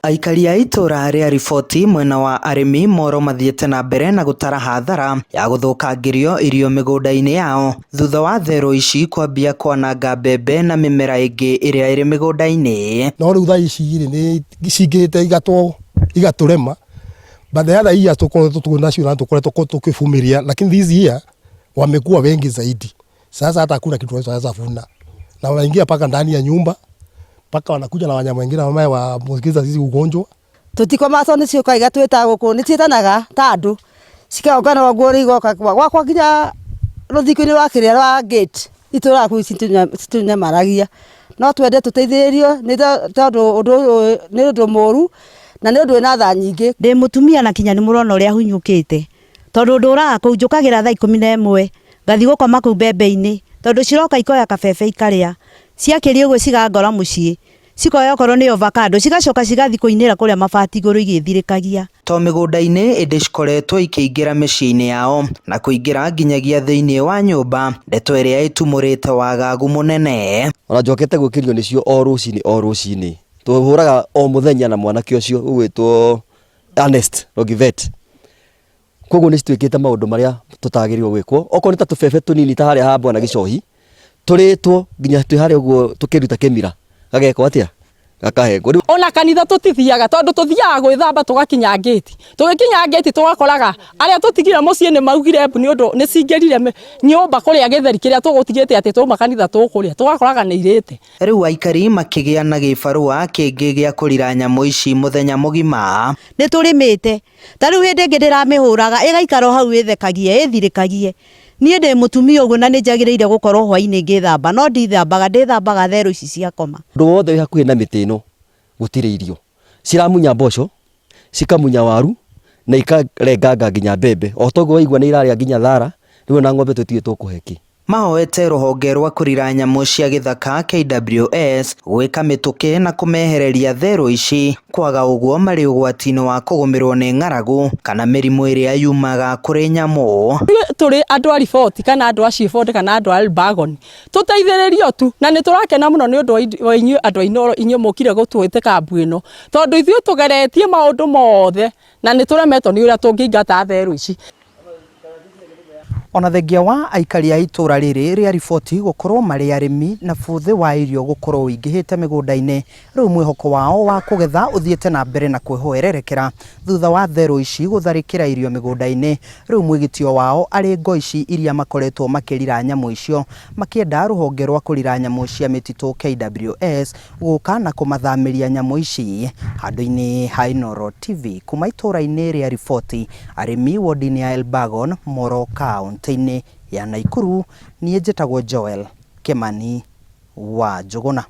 Aikari a itũra rĩa Riboti mwena wa arĩmi Moro mathiĩte na mbere na gũtara hathara ya gũthũkangĩrio irio mĩgũnda-inĩ yao thutha wa therũ ici kwambia kwananga mbembe na mĩmera ĩngĩ ĩrĩa ĩrĩ mĩgũnda-inĩ. No rĩu thaa ici rĩ nĩ cingĩhĩte igatũrema, but the other years tũkoretwo twĩ nacio na tũkoretwo tũkĩvumilia, lakini this year wamekuwa wengi zaidi. Sasa hata hakuna kitu tunaweza vuna, na wanaingia mpaka ndani ya nyumba, mpaka wanakuja na wanyama wengine ambao waambukiza sisi ugonjwa. Tũtikomaga tondũ nĩ ciũkaga igatwĩta gũkũ, nĩ ciĩtanaga ta andũ, cikongana ũguo, rĩu igoka gwakwa nginya rũthingo-inĩ rwa kĩrĩa rwa gate itũraga kũu citũnyamaragia. No twende tũteithĩrĩrio nĩ tondũ ũndũ ũyũ nĩ ũndũ mũru na nĩ ũndũ wĩna tha nyingĩ. Ndĩ mũtumia na kinya nĩ mũrona ũrĩa hunyũkĩte, tondũ ndũraga kũu, njũkagĩra thaa 11 ngathiĩ gũkoma kũu mbembe-inĩ, tondũ ciroka ikoya kabebe ikarĩa, ciakĩria ũguo cigangora mũciĩ, cikoya okorwo nĩ avocado, cigacoka cigathiĩ kũinĩra kũrĩa mabati igũrũ igĩthirĩkagia. To mĩgũnda-inĩ ĩndĩ cikoretwo ikĩingĩra mĩciĩ-inĩ yao na kũingĩra nginyagia thĩinĩ wa nyũmba, ndeto ĩrĩa ĩtumũrĩte wagagu mũnene. Ona njokete gwĩkĩrio nĩcio o rũcinĩ o rũcinĩ, tũhũraga o mũthenya na mwanake ũcio ũgwĩtwo Ernest Rogivet. Koguo nĩ cituĩkĩte maũndũ marĩa tũtagĩrĩirwo gwĩkwo, okorwo nĩ ta tũbebe tũnini ta harĩa ha bwana Gĩcohi, tũrĩtwo nginya twĩ harĩa ũguo tũkĩruta kĩmira gagekwo atĩa, gakahengwo. Ona kanitha tũtithiaga tondũ tũthiaga gwĩthamba tũgakinya ngĩti, tũgĩkinya ngĩti tũgakoraga arĩa tũtigire mũciĩ nĩ maugire mbu nĩ ũndũ nĩ cingĩrire nyũmba kũrĩa gĩtheri kĩrĩa tũgũtigĩte atĩ twauma kanitha tũkũrĩa, tũgakoraga nĩ irĩte. Rĩu aikari makĩgĩa na gĩbarũa kĩngĩ gĩa kũrira nyamũ ici mũthenya mũgima. Nĩ tũrĩmĩte, ta rĩu hĩndĩ ĩngĩ ndĩramĩhũraga ĩgaikara o hau ĩthekagie ĩthirĩkagie. Niĩ ndĩ mũtumia ũguo na nĩ njagĩrĩire gũkorwo hwainĩ ngĩthamba, no ndithambaga, ndĩthambaga therũ ici ciakoma. Ũndũ wothe wĩ hakuhĩ na mĩtĩ ĩno gũtirĩ irio, ciramunya mboco, cikamunya waru na ikarenganga nginya mbembe, o toguo waigua nĩ irarĩa nginya thara, rĩu ona ng'ombe tũtiũĩ tũkũhe kĩ. Mahoete rũhonge rwa kũrira nyamũ cia gĩthaka KWS gwĩka mĩtũkĩ na kũmehereria therũ ici, kwaga ũguo marĩ ũgwati-inĩ wa kũgũmĩrwo nĩ ng'aragu kana mĩrimũ ĩrĩa yumaga kũrĩ nyamũ. Tũrĩ andũ a Riboti kana andũ a Cibonde kana andũ a Elbagon, tũteithĩrĩrio tu na nĩ tũrakena mũno nĩ ũndũ wa inyuĩ andũ a Inooro, inyuĩ mũkire gũtwĩtĩka mbu ĩno, tondũ ithuĩ tũgeretie maũndũ mothe na nĩ tũremetwo nĩ ũrĩa tũngĩingata therũ ici. Ona thengia wa aikari a itũra rĩrĩ rĩa Riboti gũkorwo marĩ arĩmi na bũthĩ wa irio gũkorwo ũingĩhĩte mĩgũnda-inĩ, rĩu mwĩhoko wao wa kũgetha ũthiĩte na mbere na kwĩhoererekera thutha wa therũ ici gũtharĩkĩra irio mĩgũnda-inĩ. Rĩu mwĩgitio wao arĩ ngo ici iria makoretwo makĩrira nyamũ icio, makĩenda rũhonge rwa kũrira nyamũ cia mĩtitũ KWS gũka na kũmathamĩria nyamũ ici handũ-inĩ ha Inooro TV. Kuma itũra-inĩ rĩa Riboti, arĩmi wodi-inĩ ya Elbagon, Moro kaũntĩ-inĩ ya Nakuru, niĩ njĩtagwo Joel Kimani wa Njũgũna.